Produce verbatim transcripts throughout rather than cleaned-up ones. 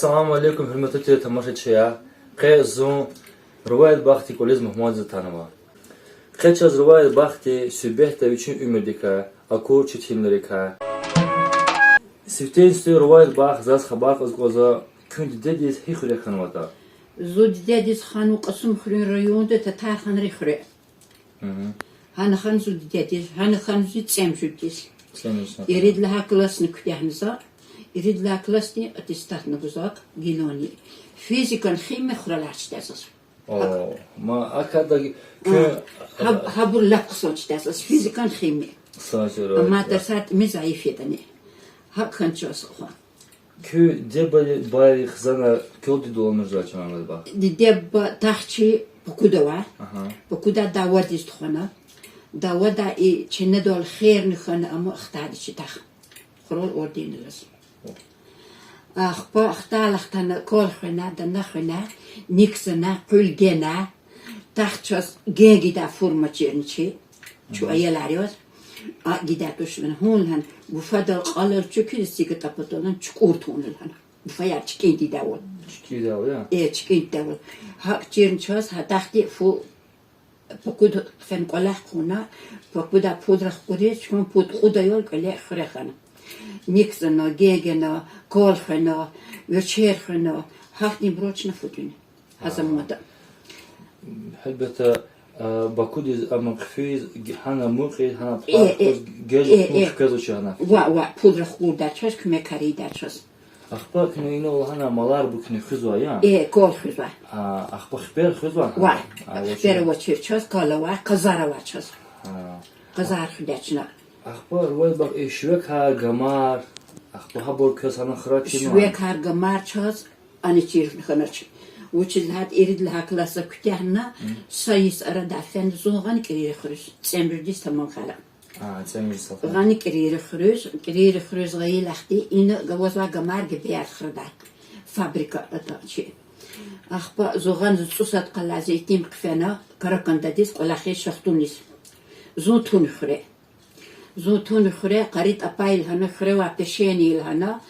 Салам алейкум, гьуьрметлу телетамашачияр. Къе зун Руваят бахтдин кӀвализ мугьманди атанва. Къе чаз Руваят бахтди суьгьбетда вичин уьмуьрдикай, акур четинвилерикай. Сифтени-сифте, Руваят бахт, заз хабар кьаз кӀанзава, куьн дидедиз гьи хуьре хьанватӀа? Зи дидедиз хьанва Кьасумхуьруьн районда Татарханрин хуьре. Гьана хьанва зи дидедиз, гьана хьанва зи цӀемуьжуьддиз. Ирид лагьай классни куьтягьна за, ирид лагьай классдин аттестатни гузвай гилани. Физикани химия хуралай чидай заз. О, ма акатда куьн... Гьабур лап хъсан чидай заз физикани химия. Амма тарсар тӀимил зайиф ятӀани. ГьакӀ хьана чаз хва. Куь диде-бубадин хизанар квел дидедал амукьзавай чна, Руваят бахт? Диде-буба тахчи Бакуда авай. Бакуда давадиз тухвана. Давада и чинедал херни хьана, амма хтайди чи тах. Хурал орденра заз. Ахпа хтайла хтана, кал хвена, дана хвена, ник зана, къуьл гена, тахт чаз ген гидай форма чирна чи, чун аялар яз, а гидай тушмана, гьун лагьана, буфадал кьалал чуькуьз сига тӀапаталан чукӀур тавуна лагьана. Буфаяр чкӀин тийидайвал. ЧкӀин тийидайвал. Э, чкӀин тийидайвал. ГьакӀ чирна чаз, гьа тахтди фу пакуд фена кӀвалах хъувуна, пакуда пуд рахкуриз, чун пуд-кьуд аял кӀвале хуьре хьана. Ник зана, ген гена, кал хвена, вечер хвена, гьахьтинбурал чна фу тӀуьна. Гьа заманда. Гьелбетда, а, Бакудиз амма хъфиз, гьана мукьиз, гьана пар хкваз, геж-югъ хквезвач гьана. Ва, ва, пуд рахкурдай чаз, куьмекар ийидай чаз. Ахпа куьне инал гьана малар бук куьне хуьзвай, я? Э, кал хуьзвай. А, ахпа хипер хуьзвай гьана? Ва, хипер авачир чаз, кал авай, къазар авай чаз. Къазар хуьдай чна. Ахпа, Руваят бахт, и шивекар, гамар, ахпа гьабур квез гьана храчинвай? Шивекар, гамар чаз ани чир хьанач. Вучиз лагьайтӀа ирид лагьай классда куьтягьна, са йис арада фена зун гъана КӀирири хуьруьз, цӀемуьжуьддиз тамам хьайила. Гъана КӀирири хуьруьз, КӀирири хуьруьз гъайила хьи, ина гвазвай гамар Гебеяр храдай. Фабрика ата чи. Ахпа зун гъана зи цӀусад къалай зи итим хъфена Каракандадиз кӀвалахиз, шахтуниз. Зун туна хуьре. Зун туна хуьре, къари тӀапа лагьана, хуьре авай пешени лагьана,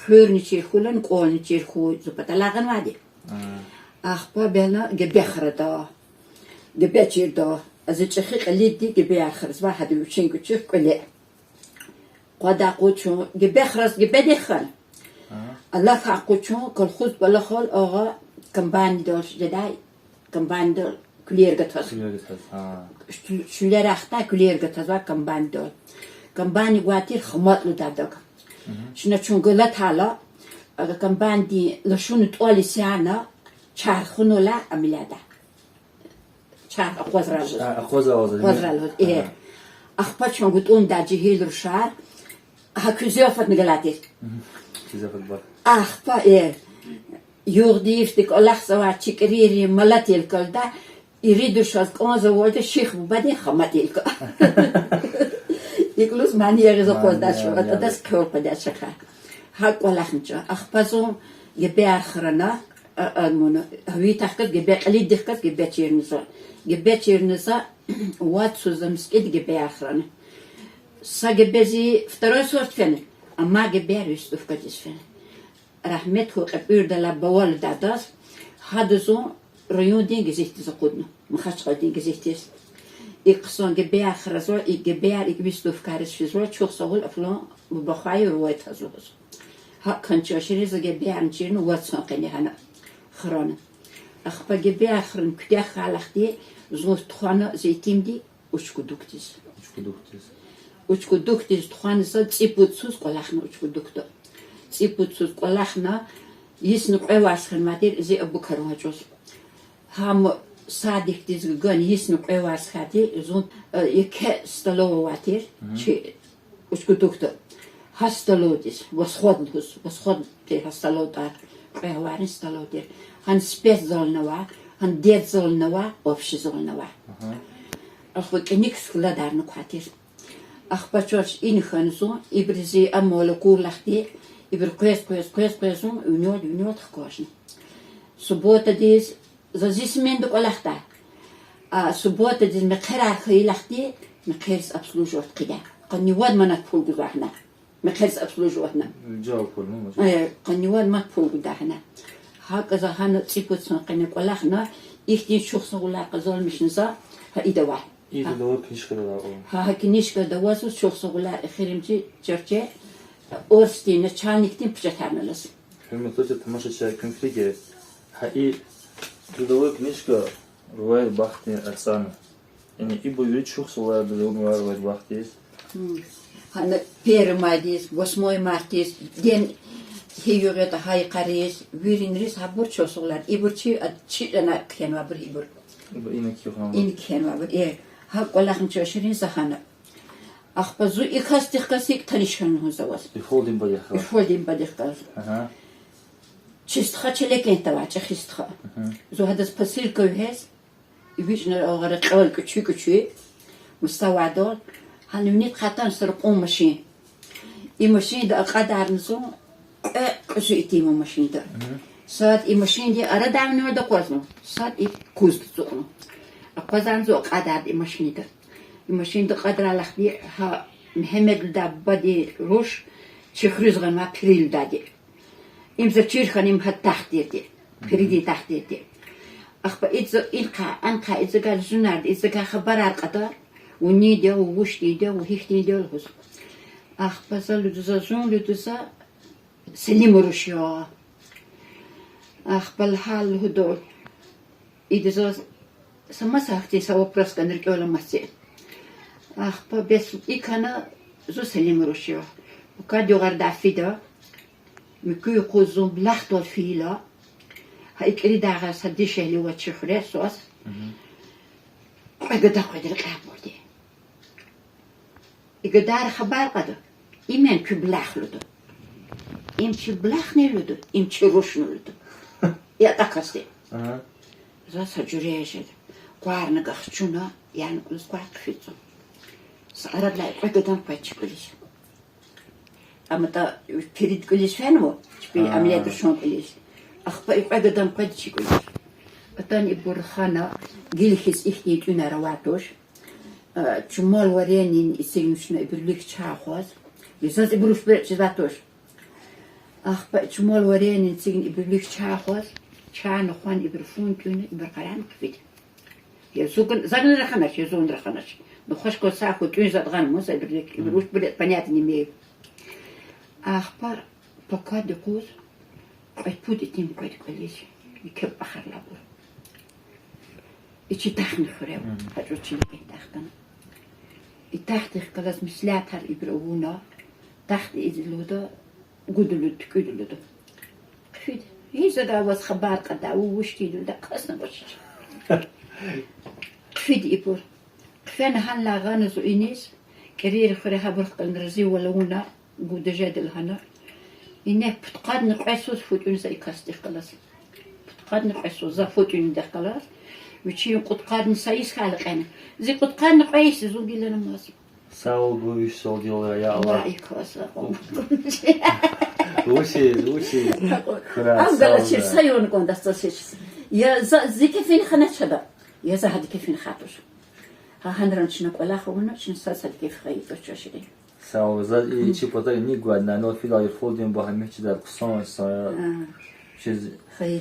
хуьрни чир хьуй лагьана, кӀвални чир хьуй, зи паталай гъанвайди. Ахпа бяна гебе храда. Гебе чирда. Зи чӀехи кьилди Гебеяр хразвай, гьада вичин кӀвачихъ кӀвале. Къвадай къуй чун гебе храз гебедихъ хьана. Алахьай къуй чун колхоз кӀвалахал агъа комбайндал жедай, комбайндал куьлер гатаз. Куьлер гатаз, гьа. Чуьллерай хтай куьлер гатазвай комбайндал. Комбайни гвай тир хаматӀ лугьудай дак. Чна чун галатайла, а, комбайндин лашунни тӀвал исятна, чарх хьунвайла амиляда. Чарх акъвазрай лугьуз. А, акъвазрай лугьуз. Акъвазрай лугьуз, э. Ахпа чун гутӀундай жегьил рушар, гьа куьзел фад галай тир. Куьзел фад ба. Ахпа, э, югъди-йифди кӀвалахзавай чи КӀиририн мала тилкалда, ирид рушаз кӀанзавайди Шихбубадин хаматӀ илка. ИкӀ лугьуз мани ягъиз акъваздай чун, адаз хъел къведай чахъай. ГьакӀ кӀвалахна чун. Ахпа зун Гебеяр храна, а, а, муна, гьавитахказ Гебе, кьилдихказ Гебе чирна за. Гебе чирна за, вад йисуз за мискӀинда Гебеяр храна. Са Гебе зи второй сорт фена, амма Гебеяр выставкадиз фена. Рагьмет хьуй Кьепуьрдалай Бавалдадаз, гьада зун райондин газетдиз акъудна, Махачкъаладин газетдиз. ИкӀ хъсан Гебеяр хразва, икӀ Гебеяр, икӀ выставкайриз физва, чухсагъул, Афлан буба хвайи Руваятаз лугьуз. ГьакӀ хьана чаз шириз за Гебеярни чирна, вад йисан къене гьана храна. Ахпа Гебеяр храна куьтягь хьайла хьи, зун тухвана зи итимди Учкудукдиз. Учкудукдиз. Учкудукдиз тухвана за цӀипуд йисуз кӀвалахна Учкудукда. ЦӀипуд йисуз кӀвалахна, йисни кьве варз хьанвай тир зи абукарун гьа чӀавуз. Гьам садикдиз гана йисни кьве варз хьайди, зун, э, еке столова авай тир, чи Учкудукда. Гьа столовадиз, восход лугьуз, восход тир гьа столовадал, кьве аварин столова тир. Гьана спецзални авай, гьана детзални авай, общий зални авай. Ахпа кӀаник складарни квай тир. Ахпа чаз ина хьана зун, ибуруз зи амал акурла хьи, ибуру къвез, къвез, къвез, къвез зун винел, винел хкажна. Субботадиз заз зи сменда кӀвалахдай. А субботадиз мехъерар хьайила хьи, мехъерриз обслуживать хъийидай. Къанни вад манат пул гузвай гьана. Мехъерс обслуживатьна. Жал пул ман. Э, къанни вад ман пул гудай гьана. ГьакӀ за гьана цӀипуд сан къене кӀвалахна, ихьтин чухсагъулар къазанмишна за, гьа идавай. Гьа, гьа кинишкада аваз чухсагъулар эхиримжи чарче, орсдин начальникдин печатарналаз. Гьуьрметлу тамашачияр, куьн килиг, гьа и трудовой книжка Рувай бахтин ацӀана. Яни ибур вири чухсагъулардиз авунвай Рувай бахтиз. Гьана первый майдиз, восьмой мартдиз, день гьи югъ ятӀа гьа йикъариз, виринриз гьабур чухсагъулар. Ибур чи, а, чи ана кхьенвайбур ибур. Ибур ина кхьенвайбур. Ина кхьенвайбур. Э, гьакӀ кӀвалахна чаз ширин за гьана. Ахпа зун и касдихъ галаз гьикӀ таниш хьана лугьуз за ваз. И фолдин бадихъ галаз. И фолдин бадихъ галаз. Агьа. Чи стха Челекентда авай, чӀехи стха. Зун гьадаз посылка вегьез, вичӀна агъара кьвал кӀуьчуь-кӀуьчуь, мустафадал, гьана вини хъатан са ракьун машин. И машинда акьадарна зун кьве кьуьзуь итим машинда. Сад и машиндин арадавни акъвазна, сад и кузда ацукьна. Акъвазарна зун акьадарна и машинда. И машинда акьадрай алахъди гьа Мегьамед лугьудай бубадин руш чи хуьруьз гъанвай Пири лугьудайди. Им за чир хьана, им гьа тахт тирди, Пиридин тахт тирди. Ахпа идза илкъа, анкъа идзагай зунарди, идзагай хабарар кьада, вун нинди я, вун вуч тирди я, вун гьихьтинди я лугьуз. Ахпа за лугьуда, за зун лугьуда, за Селим руш я. Ахпа лагьай лугьуда, ида заз са маса гьахьтин са вопрос гана рикӀел аламаз це. Ахпа бес икӀ хьана, зун Селим руш я. Пакад югъардай фида, муькуь юкъуз зун булахдал фейила, гьа икӀ Иридагъай са дишегьли ава чи хуьре свас. Кьве гада къведа рекьяй абурди. И гадайри хабар кьада: им яни куь булах лугьуда. Им чи булахни лугьуда, им чи рушни лугьуда. ЯтӀа касди. За са жуьре жеда. Къварна гахчуна, яна кьулиз къвай хъфиз зун. Са арадилай кьве гадани къведа чи кӀвализ. АматӀа Пирид кӀвализ фенва, чпи амлет рушан кӀвализ. Ахпа и кьве гадани къведа чи кӀвализ. Атана ибур рахана, гила хьиз ихьтин тӀуьнар авай туш. Чумал варенин эцигна чна ибур вилик чай хъваз. Заз ибур руш бере чизвай туш. Ахпа чумал варенин эцигна ибур вилик чай хъваз, чайни хъвана ибур фин тӀуьна, ибур къарагъна хъфида. Я зун, за гана раханач, я зун раханач. Ну, хвашка са хьун тӀуьн затӀ гъанмаз, ибур вилик, ибур руш бере понятно не имею. Ахпа пакад юкъуз кьве пуд итим къведа кӀвализ, еке пахарлабур. И чи тахтни хуьрев, гьа чӀавуз чи еке тахтни. И тахтдихъ галаз меслятар ибур авуна, тахт ийиз лугьуда, гуда лугьуда, туькӀуьда лугьуда. Хъфида. Гьи за гваз хабар кьадай, вун вуч тийидай лугьуда, касни авач. Хъфида ибур. Хъфена гьанлай гъана зун иниз, КӀирир хуьре гьабурухъ галаз разивал авуна, гуда жеда лагьана. Ине пудкъадни кьве йисуз фу тӀуьна за и касдихъ галаз. Пудкъадни кьве йисуз за фу тӀуьнидихъ галаз. Вичин кьудкъадни са йис хьайила кьена. Зи кьудкъадни кьве йис я, зун гила аламаз. Сагъ хьуй, виш сал дила, я Аллагь. Ва и каса. Вучиз, вучиз? Ам галачир са югъни кӀанда са сечиз. Я за, зи кефин хьанач ада. Я за гьадан кефин хьайи туш. Гьа гьанран чна кӀвалах авуна, чна сад-сад кеф хьайи туш чаз ширин. Сагъ хьуй, заз и чи патара ни гвайди, нанал фидайла фолдин багьа михьидай хъсан инсан я. Чиз,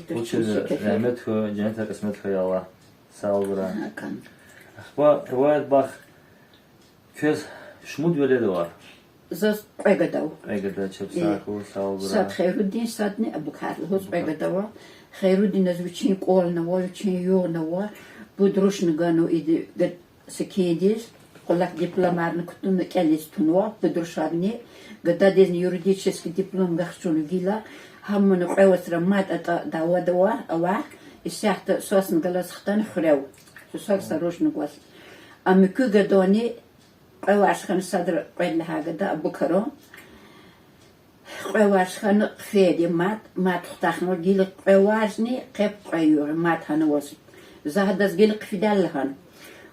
вучиз, рагьмет хьуй, женнетар кьисмет хьуй, я Аллагь. Сагъ хьуй. Ахпа, Риваят бах, квез шумуд велед ава? Заз кьве гада ава. Кьве гада, чеб сагъ хьуй, сагъ хьуй. Сад Хайрудин, садни Абукар лугьуз кьве гада ава. Хайрудиназ вичин кӀвални ава, вичин югъни ава, пуд рушни ганва ида гад-, секиндиз, кӀвалах дипломарни кутуна кӀелиз тунва, пуд рушарни, гададизни юридический диплом гахчунва гила, гьамни кьве вацра мад атӀа давада ава, исятда свасни галаз хтана хуьрев. Сусаг са рушни гваз. А муькуь гадани кьве варз хьана садра кьвед лагьай гада Абукаран. Кьве варз хьана хъфейди мад, мад хутахнава гила кьве варзни къеб кьве югъ мад гьанаваз. За гьадаз гила хъфидай лагьана.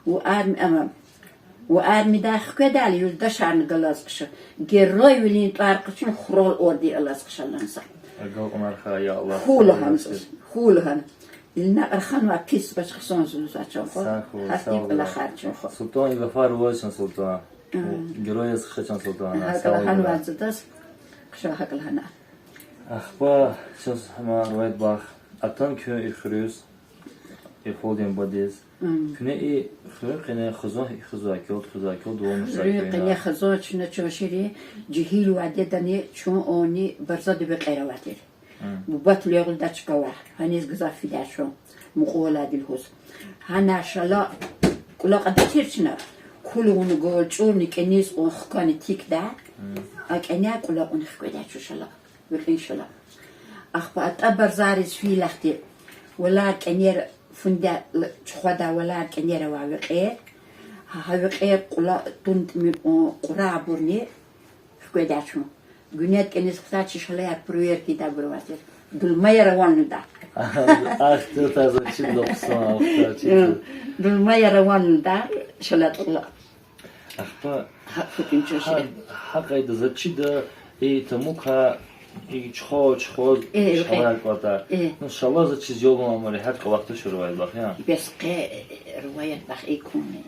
Вун арми-, ама, вун армидай хкведайла юлдашарни галаз хъша, Геройвилин тӀвар къачуна Хурал орден алаз хъша лагьана за. Агалкьунар хьуй, я Аллагь. Хьуй лагьана заз, хьуй лагьана. Ил накьр ханвай пис бач хъсан зун за чан хва. Сагъ хьуй, гьахьтин кӀвалахар чан хва. Султан, и гафар ваз чан, Султан. Герой яз хъсан султан, гьакӀ лагьана варцадаз, хъша гьакӀ лагьана. Ахпа чаз гьама рвайд бах, атан куьн и хуьруьз, и фолдин бадиз. Куьне и хуьруьн къене хизан, хизан кел, хизан кел, дуван хуьруьн къене хизан чна чан шири, жегьил вадедани чун они Барзада векьер авай тир. Бубат лугьудай чка ваъ, гьаниз гзаф фидай чун, мукьувал авайди лугьуз. Гьана шала кӀула кьадачир чна, кул авуна гал чӀурни кӀаниз кьун хкани тикдай, а кӀаняй кӀула кьуна хкведай чун шала, векьин шала. Ахпа атӀа Барзариз фейила хьи, валай кӀанер фундай, чухвадай валай кӀанер авай векьер, гьа векьер кӀула тун тӀимил кьун кьурай абурни хкведай чун. Гуьнед кӀаниз хтай чи шалаяр проверка ийидай абур авай тир. Дулмаяр авани лугьудай. Ахтер таза чидла хъсан, ахтер чидла. Дулмаяр авани лугьудай шалад кьула. Ахпа гьакӀ хьутӀунча ши. Гьа къайда заз чида, и тамукай, и чухваз, чухваз шалаяр кӀватӀа. Ну, шала заз чиз ялун амари, гьакӀ кӀвалах туш рвай бах я. Бес къе рваят бах и куни.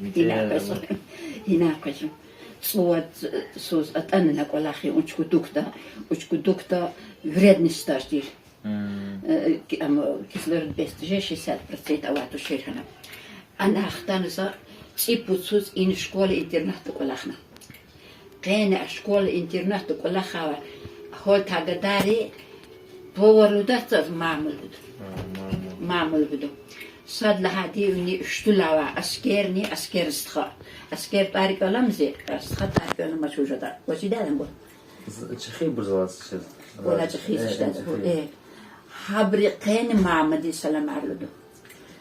Гьина къвезва. Гьина къвезва. ЦӀувад йисуз атӀана на кӀвалах и Учкудукда. Учкудукда вредный стаж тир. Ам кислород бес тежез, шестьдесят процент авай тушир хьана. Ана хтана за цӀипуд йисуз и школа-интернатда кӀвалахна. Къени а школа-интернатда кӀвалахайла, гьалтагъадари повар лугьудай, мама лугьуда. Мама лугьуда. Сад лагьайди вини уьштулай авай аскерни, аскер стха. Аскер тӀвар кӀвале зи, стха тӀвар кӀвале мачуз жеда. Ваз чидай ам бу? Чехибур залаз чиз. Валай чехи жеда. Гьабуру къени мамадиз саламар лугьуда.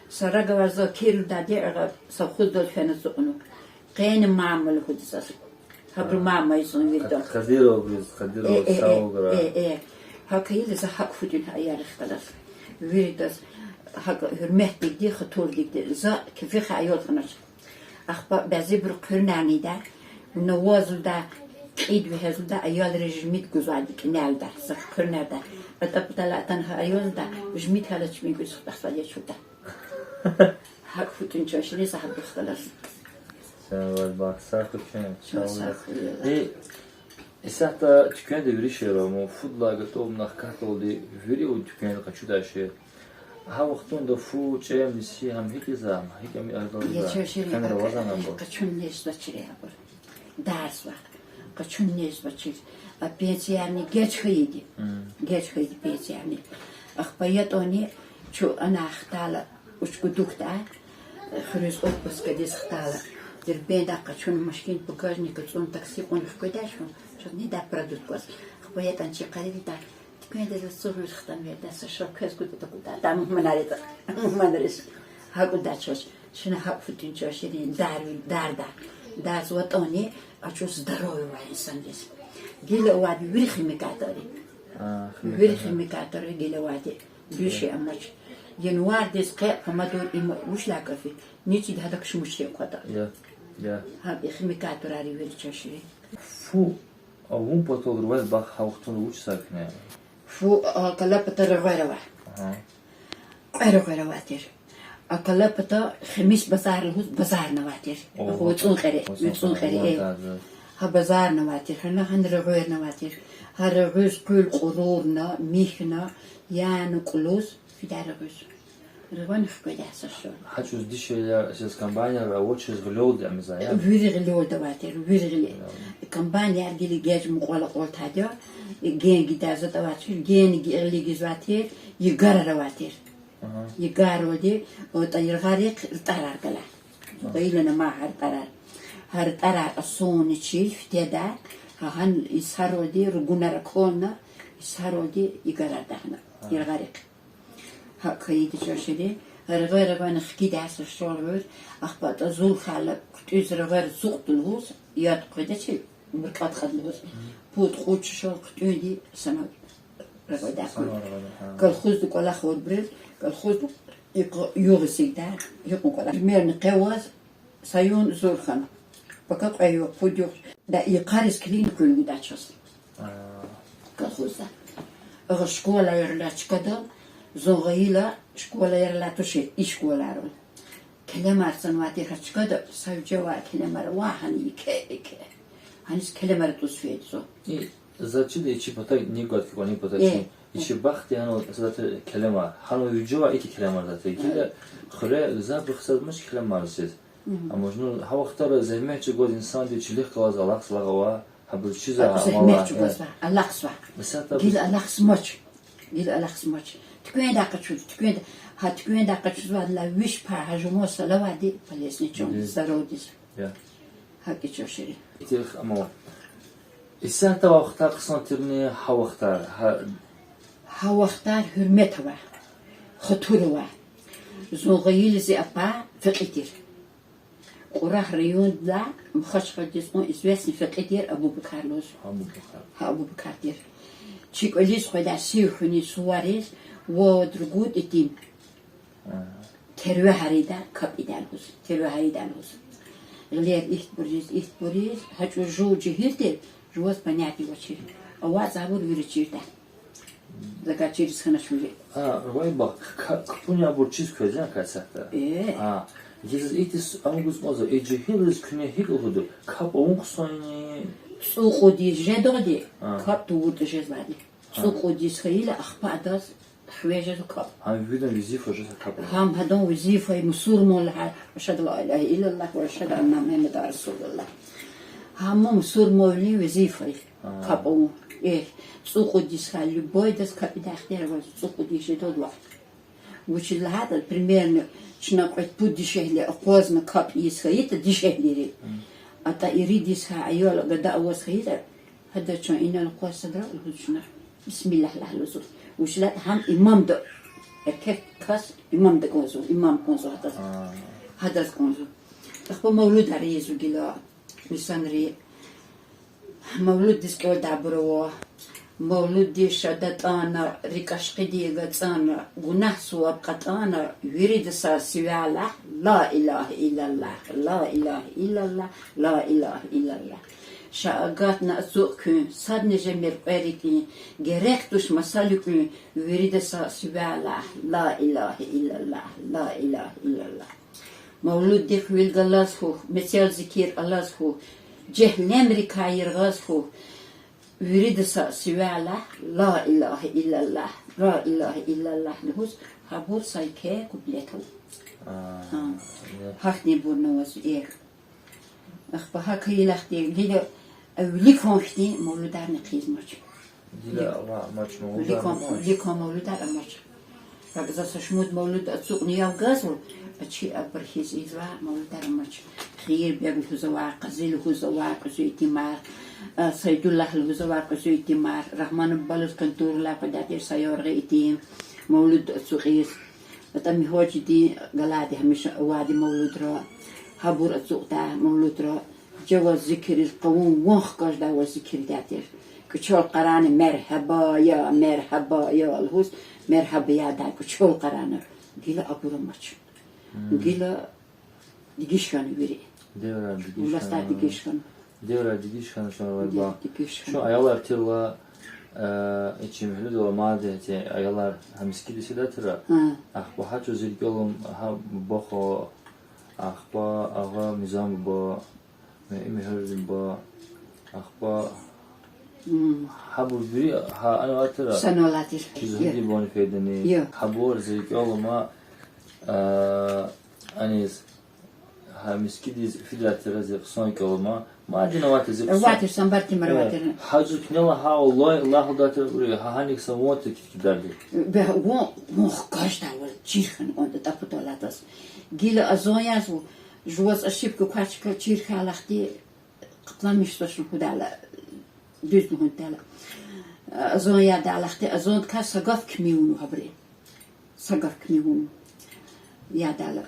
Са рагавай Закир лугьудайди, агъа совхоздал фена ацукьна. Къени мама лугьуда заз. Гьабуру мама ийизва вирида. Къадировриз, Къадировриз савугра. Гьакӏ хьайила за гьакӏ фу тӏуьн гьа аялрихъ галаз. Виридаз гьакӏ гьуьрметдикди, хатурдикди. За кефи хьайи аял хьанач. Ахпа бязибуру хъуьруьнарни ийида, вуна ваз лугьуда, кьид вегьез лугьуда, аялриз жимит гузвайди кӏаняй лугьуда, за хъуьруьнарда. Атӏа-патал атана гьа аял лугьуда, жимит гьалачмир гуз хтахтвал ячуда. Гьакӏ фу тӏуьн чан шириз, гьабурухъ галаз. Сагъ хьуй, сагъ хьуй. Исятда туьквенда вири шейэр ава, фудлай гатӏубна хкатдалди вири туьквенда къачудай шейэр. Гьа вахтунда фу, чӏем, ниси гьам гьикӏ ийизвай, гьикӏ ам ардал ийизвай? Къачун нез жезвачир абур. Дарзва. Къачун нез жезвачир. А пенсиярни геж хьайиди. Геж хьайиди пенсиярни. Ахпа ятӏани чун ана хтайла, Учкудукда, хуьруьз отпускдиз хтайла, Дербентдай къачуна машин багажникда цӏун, такси кьуна хкведай чун, чаз недай продукт гваз. Ахпа ятӏани чи къаридида, туьквендиз ацукьна хтанвайди я, са шел квез гудай, гудай, гудай, мугьманар ятӏа, мугьманриз. Гьакӏ гудай чаз, чна гьакӏ фу тӏуьн чан ширин, дарвил, дарда. Дарзаватӏани, а чун здоровый авай инсанриз. Гила авайди вири химикатар я. Вири химикатар я гила авайди. Дуьз шей амач. Январдиз къе помидор им вуч лагьай кӏаф я, ничиди гьадак шумуч аквада. Гьа и химикатурар я вири чан ширин. Фу авун патал рвай бах гьа вахтунда вуч са куьне? Фу акала пата регъвер авай. Кьве регъвер авай тир. Акала пата Хемис базар лугьуз базарни авай тир. Вацӏун кьери, вацӏун кьери. Гьа базарни авай тир, гьана гьана регъверни авай тир. Гьа регъуьз къуьл кьурурна, михьна, яна кӏулуз фидай регъуьз. Регъвени хкведай са шел. Гьа чӏавуз дишегьлияр, чаз комбайнерар авачиз гъилелди ам ийизвай я? Вири гъилелди авай тир, вири гъиле. Комбайнерар гила геж мукьвал акьалтайди я, ген гидай затӏ авачир, гени гъиле гизвай тир, йигарар авай тир. Йигаралди, атӏа яргъарихъ ртӏарар галай. Гъилена ма гьа ртӏарар. Гьа ртӏарар асуничир фитеда, гьа гьана йисаралди ругунар акална, йисаралди йигарар дагъна яргъарихъ. Гьакӏ хьайиди чан ширин, регъвер, регъвена хкидай са шел регъуьр, ахпа атӏа зул хьайила хъуьтӏуьз регъвер ацукьда лугьуз, яд къведачир, муркӏад кьада лугьуз, пуд-кьуд шел хъуьтӏуьнди санал регъведай хьуй. Колхозда кӏвалахайбуруз, колхозда икьван югъ эцигдай, гьикьван кӏвалах. Примерно къе аваз са югъ, зул хьана. Пака кьве югъ, пуд югъ, да йикъариз килигна куьн гудай чаз. Колхозда. Агъа школаяр алай чкадал, зун гъайила школаяр алай тушир, и школаяр ава. Келемар цанвай тир гьа чкада, са вижевай келемар ава гьана еке-еке. Гьаниз келемар тӀуз фейи зун. И заз чида, и чи патав ни гватӀа кӀвалин патав чи, и чи бахтди гьана садатӀа келемар. Гьана вижевай ити келемар затӀа. Гила хуьре гзаф бахтсуз ман чи келемар зиз. Амма жуну гьа вахтара зегьмет чӀугваз инсанди чилихъ галаз алахъзава, гьабур чизва, зегьмет чӀугвазва, алахъзава. Исятда гила алахъзамач. Гила алахъзамач. Туьквендай къачуз, туьквендай, гьа туьквендай къачузвайдалай виш пай гьа жуван салаватди полезный чун, здоровьедиз. ГьакӀ чӀавуз ширин. Итих амал. Исятда вахтар хъсан тирни гьа вахтар, гьа Гьа вахтар гьуьрмет авай, хатур авай. Зун гъайила зи апа фекьи тир. Кьурагь районда Махачкъаладиз кьван известный фекьи тир Абубакар лугьуз. Гьа Абубакар тир. Чи кӀвализ къведай сив хуьнин сувариз вад-ругуд итим. Тервегьар ийидай, капӀ ийидай лугьуз, тервегьар ийидай лугьуз. Гъилер ихьтинбуриз, ихьтинбуриз, гьа чӀавуз жув жегьил тир, жуваз понятие авачир. АватӀзавайбур вири чирдай. Закай чириз хьанач вири. А, Рувайбах, ка-, капӀунин абур чиз квез яни касатда? Э. А, заз итис ам гуз кӀанзава, и жегьилриз куьне гьикӀ лугьуда, капӀ авун хъсанни? ЦӀукьуд йис жедалди, капӀ тавуртӀа жезвайди. ЦӀукьуд йис хьайила, ахпа адаз хиве жезва капӀ. Гьам виридан везифа жезва капӀ. Гьам гьадан везифа я, мусурман лагьай, أشهد أن لا إله إلا الله وأشهد أن محمدا رسول الله. Гьам мусурманвилин везифа я, капӀ авун. Эхь, цӀукьуд йис хьайила, любойдаз капӀ ийидай ихтияр аваз, цӀукьуд йис жедалди ваъ. Вучиз лагьайтӀа, примерно, чна кьвед-пуд дишегьли акъвазна капӀ ийиз хьайитӀа дишегьлийри. АтӀа ирид йис хьайи аял гада аваз хьайитӀа, гьада чун инал акъваз садра лугьуз чна, бисмиллагь лагь лугьузва. Вучиз лагьайтӀа гьам имамда, эркек кас имамда кӀанзава, имам кӀанзава гьадаз. Гьадаз кӀанзава. Ахпа мавлудар ийизва гила инсанри. Мавлуддиз кӀелдайбур ава. Мавлуддин шад атӀана, рикӀ ашкъидив гатӀана, гунагь-суваб кьатӀана, вирида сад сивяй лагь, لا إله إلا الله, لا إله إلا الله, لا إله إلا الله. Ша агатна ацукь куьн, садни жемир кьве рикӀин, герек туш маса луькӀуьн, вирида сад сивяй лагь, لا إله إلا الله, لا إله إلا الله. Мавлуддихъ вил галаз хьухь, мецел зикир алаз хьухь, жегьлемрикай яргъаз хьухь, вирида сад сивяй лагь, لا إله إلا الله, لا إله إلا الله лугьуз, гьабур са еке куплет ава. Гьахьтинбурни аваз, эхь. Ахпа гьакӀ хьайила ахьтин гила виликан хьтин мавлударни хъийизмач. Виликан, виликан мавлудар амач. ГьакӀ за са шумуд мавлуд ацукьна яб гвазва, а чи абур хьиз ийизвай мавлудар амач. Хийирбег лугьузвай, Къази лугьузвай, кьуьзуь итимар, а, Сайдуллагь лугьузвай, кьуьзуь итимар, Рагьман буба лугьуз къентурла къведатир, са яргъи итим, мавлуд ацукьиз. АтӀа Мегьуджудин галайди гьамиша авайди мавлудра, гьабур ацукьдай мавлудра, жаваз зикириз къавум ван хкаждай ваз зикирдай тир. КӀучел къарагъна мергьеба я, мергьеба я лугьуз, мергьебаядай кӀучел къарагъна. Гила абур амач. Гила дегиш хьана вири. Девирар дегиш хьана. Властар дегиш хьана. Девирар дегиш хьана, чан авайбур. Дегиш хьана. Чун аялар тирла, э, и чи Мегьлудал мад хьтин аялар гьа мискӀиндиз фидатира. Ахпа гьа чӀавуз рикӀел алама гьа Бубахъа, ахпа агъа Мизан буба, Мегьлудин буба, ахпа гьабур вири гьа ана авай тир. Санал алай тир. Чи Зугьуди бубани фейидани. Гьабур зи рикӀел алама, э, аниз гьа мискӀиндиз фидай тир, зи хъсан рикӀел алама. Мадни авай тир зи хъсан. Авай тир, Самбар Тимур авай тир. Гьа чӀавуз куьне лагьайла, лагь лугьудай тир, гьа гьаник са ван тир кидкидарди. Бе, ван, ван хкаждай ваз чир хьана кӀанда тӀа-пу тӀалатӀаз. Гила азан язва, жуваз ошибка квачка чир хьайила ахьтин, къапланмишзавачни хьудайла, дуьз лугьун тайила. Азан ядайла ахьтин, азандикай са гаф кими авуна гьабуру. Са гаф кими авуна ядайла.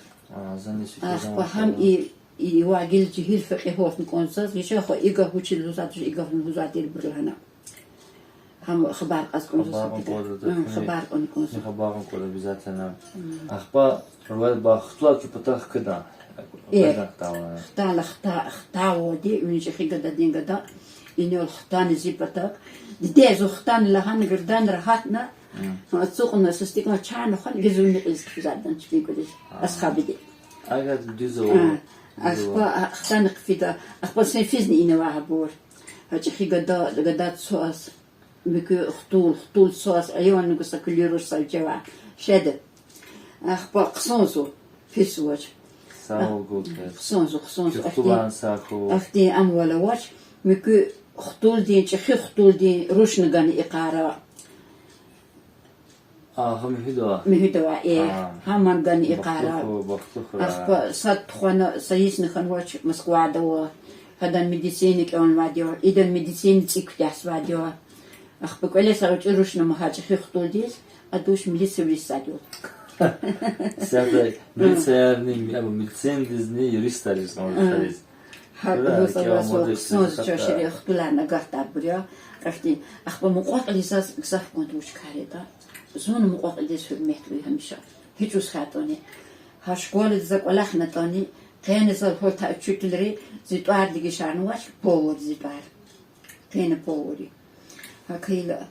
Ахпа гьам и, и ва гила жегьил фекьи гьалтна кӀанзава заз, вичи хва и гаф вучиз лугьузвайди, и гаф лугьузвайди тирбур лагьана. Гьам хабар кьаз кӀанзава. Хабар кьун кӀанзава. Хабар кьун кӀанзава обязательно. Ахпа Рувайбах, хтулар куь патав хкида. Э, хтайла, хта-, хтайвалди, вини чӀехи гададин гада, инал хтана зи патав. Диде, зун хтана лагьана, гердана рагьатна, ацукьна, сустикӀна чайна хвана, гила зун мекьиз кхьизвайди чпин кӀвализ, асхабиди. Агар дуьз ава, дуьз ава. Ахпа хтана хъфида, ахпа сен физни инавай гьабур. Гьа чӀехи гада, гада цаз, муькуь хтул, хтул цаз, айван гуса куьлуь руш са вичевай. Шеда. Ахпа хъсан зу, пис вач. Сагъ ул гуз. Хъсан зу, хъсан зу. Куь хтулан сагъ хьуй. Ахьтин амвал авач, муькуь хтулдин, чӀехи хтулдин рушни гана икъара. А, гьа муьгьуьдавай? Муьгьуьдавай, э. Гьа. Гьаман гана икъара. Бахтлу хьуй, бахтлу хьурай. Ахпа сад тухвана, са йисни хьанвач, Москвада ава. Гьадан медицина кӀелнавайди я, идан медицина цӀи куьтягьзавайди я. Ахпа кӀвале са гъвечӀи рушни ама гьа чӀехи хтулдиз, ада вуч милиция виризвайди я. Исятда милициярни, абур медицинадизни, юристариз, ам, юристариз. Гьа, гьа, лугьуз аваз, хъсан зу, чан ширин хтуларни агатдайбур я. Ахьтин, ахпа мукьва-кьилиз заз гзаф кӀанда вуч кар ятӀа. Зун мукьва-кьилидиз гьуьрмет авур гьамиша. ГьичӀ вуз хьайитӀани. Гьа школадиз за кӀвалахнатӀани, къени зал гьалтай учительри зи тӀвар дегишарнавач, повар зи тӀвар. Къени повар я. ГьакӀ хьайила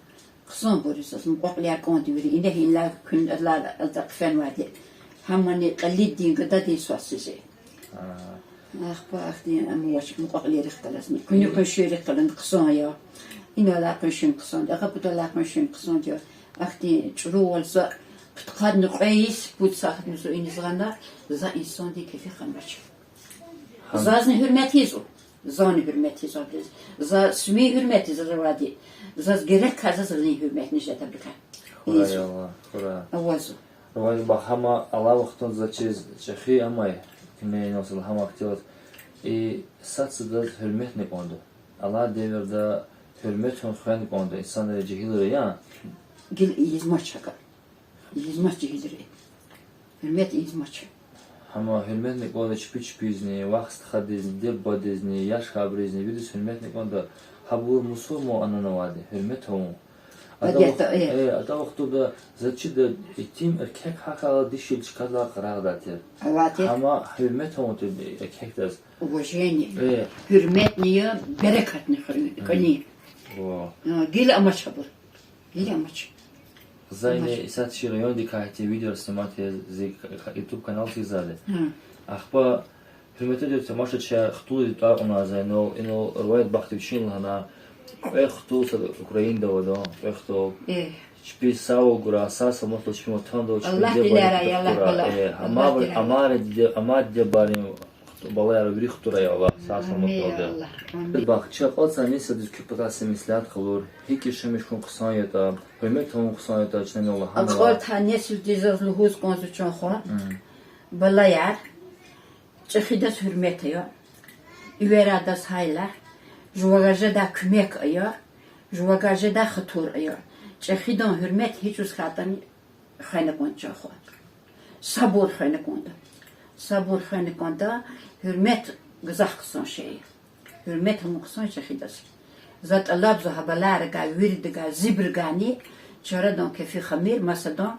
хъсанбур я заз, мукьва-кьилияр кӀанда вири, инагьинлай куьн алай алда хъфенвайди. Гьамани кьилидин, гададин свас я зи. Ахпа ахьтин ам авач, мукьва-кьилийрихъ галазни. Куьне къуншийрихъ галазни хъсан я. Иналай къуншини хъсан я, агъа-пудалай къуншини хъсан я. Ахьтин чӀурувал за пудкъадни кьве йис, пуд сятни зун иниз гъана, за инсандин кефи ханвач. Зазни гьуьрмет ийизва, зани гьуьрмет ийизва абуруз. За сивин гьуьрмет ийизва завайди. Заз герек кар заз вилин гьуьрметни жедайбурукай. Хура ийизва. Авазва. Рувани бахама алай вахтунда за чиз чӀехи амай, куьне инал сад лагьана вахтунда, и сад-садаз гьуьрметни кӀанда. Алай девирда гьуьрмет авун хвена кӀанда, инсанри жегьилри я. Гила ийизмач гьакӀа. Ийизмач жегьилри. Гьуьрмет ийизмач. Гьама гьуьрметни кӀанда чпи чпизни, вах-стхадизни, диде-бубадизни, яш-хабризни, вириз гьуьрметни кӀанда, гьабур мусурман ананавайди, гьуьрмет авун. Адетда, э, ада вахтунда за чида итим эркек гьахьайла дишегьли чкадилай къарагъдай тир. Гьама гьуьрмет авун тир эркекдиз. Уважение. Гьуьрметни я, берекатни хуьруьн кӀани. Гила амач гьабур. Гила амач. За ина исятда чи райондикай гьахьтин видео снимать ийиз зи YouTube каналдиз ийизвайди. Ахпа, гьуьрметлу тамашачияр, хтулдин тӀвар кьуна за инал, инал Рувайдат бахтин вичин лагьана, кьве хтул сад Украинада авадан, кьве хтул. Чпиз сагъвал гурай, сагъ-саламатдал чпин ватандал, чпин диде-бубадин хтулрай. Амайра диде, амай диде-бубадин балаяр вири хтулрай, я Аллагь, сагъ-саламатдал. Бах, чи акьалтзавай несилдиз куь патай са меслят къалур, гьикӀ яшамиш хьун хъсан ятӀа, гьуьрмет авун хъсан ятӀа, чна лагьанва. Акьалтзавай несилдиз заз лугьуз кӀанзава, чан хва, балаяр, чӀехидаз гьуьрмет ая, уьверайдаз гьайла, жувагар жедай куьмек ая, жувагар жедай хатур ая. ЧӀехидан гьуьрмет гьичӀ жуз хьайитӀани хвена кӀанда, чан хва. Сабур хвена кӀанда. Сабур хвена кӀанда, гьуьрмет гзаф хъсан шей я. Гьуьрмет авун хъсан чӀехидаз. За тӀалабзава гьа балайрикай, виридакай, зибурукайни, чарадан кефи хамир масадан,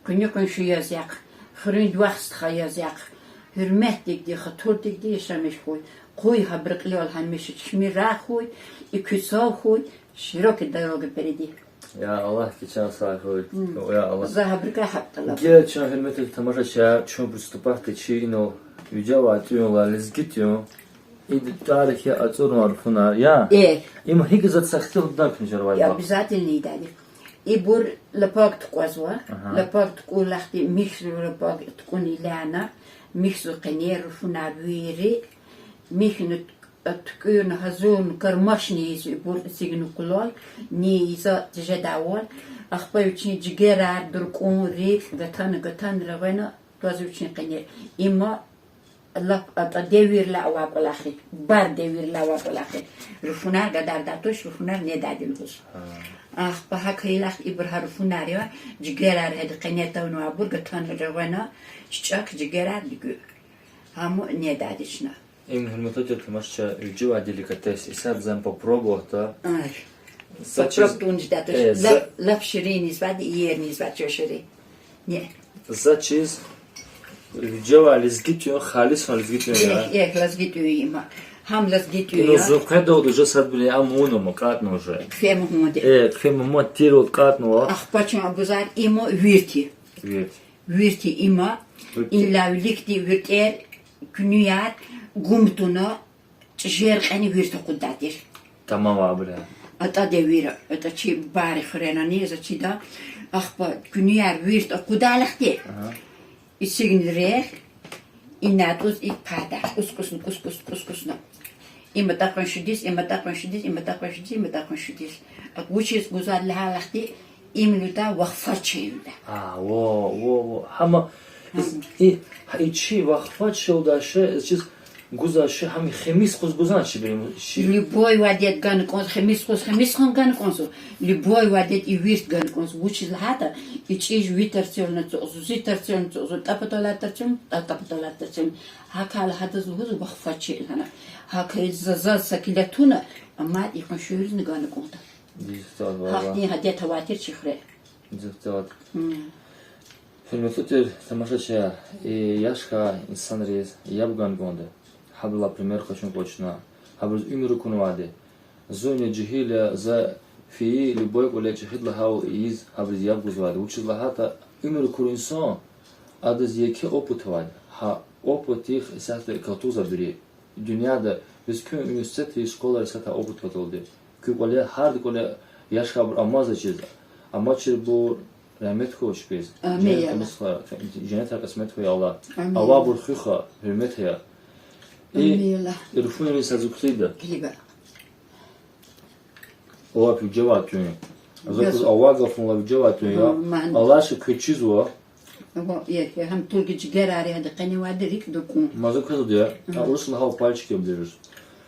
къуьни-къунши яз яхъ, хуьруьнди вах-стха яз яхъ, гьуьрметдикди, хатурдикди яшамиш хьуй. Къуй гьабурун кьилел гьамиша чими рагъ хьуй, и куьцав хьуй, широкая дорога впереди. Я Аллагьди чан сагъ хьуй. Я Аллагь. За гьабурукай гьакӀ тӀалабзава. Гила чан, гьуьрметлу тамашачияр, чун приступать ийида чи инал вижевай тӀуьнлай, лезги тӀуьн. Ида тӀварик я ацӀурнавай руфунар, я? Им гьикӀ ийизватӀа, са ихтилат гуда куьне жаваб. Обязательно ийидайди. Ибур лапаг тукӀвазва. Лапаг тукӀурлахди михьзава, лапаг тукӀун иляна, михьзава къене руфунар вири, михьна, туькӀуьрна, гьазурна, кармашна ийизва ибур эцигна кулал, ни ийизва тежедайвал, ахпа вичин жигерар, дуркӀун, рикӀ гатана, гатана регъвена твазва вичин къене. Има лап атӀа девирдилай авай кӀвалах я, бар девирдилай авай кӀвалах я. Руфунар гадардай туш, руфунар недайди лугьуз. Ахпа гьакӀ хьайилахъ ибур гьа руфунар я, жигерар гьада къене тавунвайбур гатана регъвена, чичӀек, жигерар дуьгуь. Гьам недайди чна. Им, гьуьрметлу тамашачияр, вижевай деликатес, исятда за им попробоватда. Лап ширин ийизвайди, иерни ийизвайди чан ширин. За чиз, вижевай лезги тӀуьн, халисан лезги тӀуьн я. Эхь, лезги тӀуьн я има. Гьам лезги тӀуьн я. Зун къведалди уже садбур ам авуна, ам кӀантӀнава уже. Кфе мугьманди. Э, кфе мугьман тирвал кӀантӀнава. Ахпа чан абузар има вирт я. Вирт. Вирт я има, иллави виликди виртӏер, куьнуьяр гум туна, чӏижер кьена вирт акъуддай тир. Тамам абур я. Атӏада вири, атӏа чи бубайри хуьренани, за чида, ахпа куьнуьяр вирт акъудайла хьтин. Ага. Эцигна рехъ, ина тӏуз икӏ пата, кӏус-кӏусна, кӏус-кӏусна, кӏус-кӏусна. Им атӏа къуншидиз, им атӏа къуншидиз, им атӏа къуншидиз, им атӏа къуншидиз. Вучиз гузвайди лагьайла хьтин, им лугьуда вахфат шей лугьуда. А, во, во, во. Гьама, и, и, гьа, и чи вахфат шей лугьудай шей, чиз гузвай шей, гьам хемис къуз гузвани чи бирин шей? Любой вадет гана кӏанзава, хемис къуз, хемис хъун гана кӏанзава. Любой вадет и вирт гана кӏанзава. Вучиз лагьайтӏа, и чӏиж ви тарцелни ацукьзава, зи тарцелни ацукьзава, тӏа паталай тарцелни, тӏа, тӏа паталай тарцелни. Гьакӏ лагьайла гьадаз лугьузва вахфат шей лагьана. Гьакӏ за, заз са киле туна, амма и къуншийризни гана кӏанда. Дихтар валла. Гьахьтин адет авай тир чи хуьре. Дихтар. Гьуьрметлу тир тамашачияр, и яш хьайи инсанриз яб гана кӏанда. Гьабурулай пример къачун кӏвачна. Гьабуруз уьмуьр акунвайди. Зунни жегьил я, за фейи любой кӏвале чӏехиди лагьайвал ийиз гьабуруз яб гузвайди. Вучиз лагьайтӏа уьмуьр акур инсан, адаз еке опыт авайди. Гьа опытдихъ исятда калтузвайбур я. Дуьньяда вичин университетри, школайри исятда опыт паталди. Куь кӏвале, гьарда кӏвале яш хьайибур амазачиз, амачирбур рагьмет хьуй чпиз. Амин, я Аллагь. Женнетар кьисмет хьуй, я Аллагь. Амин. Авайбур хуьх, гьуьрмет ая. Амин, я Аллагь. И руфунрин са зуькълида. Килига. Аллагь вижевай тун. За квез авай гафунилай вижевай тун я. Аллагьди квез чизва. Ва, я, я, гьам тулги жигерар я, гьада къеневайди рикӏ дакӏун. Маза квез я, а урусри лагьайвал пальчики оближешь.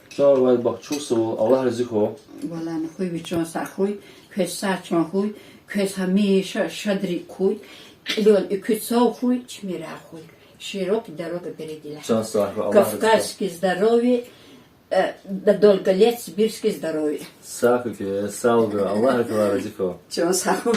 Чан вай бахчусавал, Аллагь рази хьуй. Валлагь, на хуй ви чан сагъ хьуй, квез сагъ чан хьуй, квез гьамиша шадрик хьуй, кьилел экуь цав хьуй, чими рагъ хьуй. Широкая дорога впереди лагьай. Чан сагъ хьуй, Аллагь рази хьуй. Кавказские здоровья, э, да долголет сибирские здоровья. Сагъ хьуй, сагъ хьуй, Аллагь рази хьуй. Чан сагъ хьуй.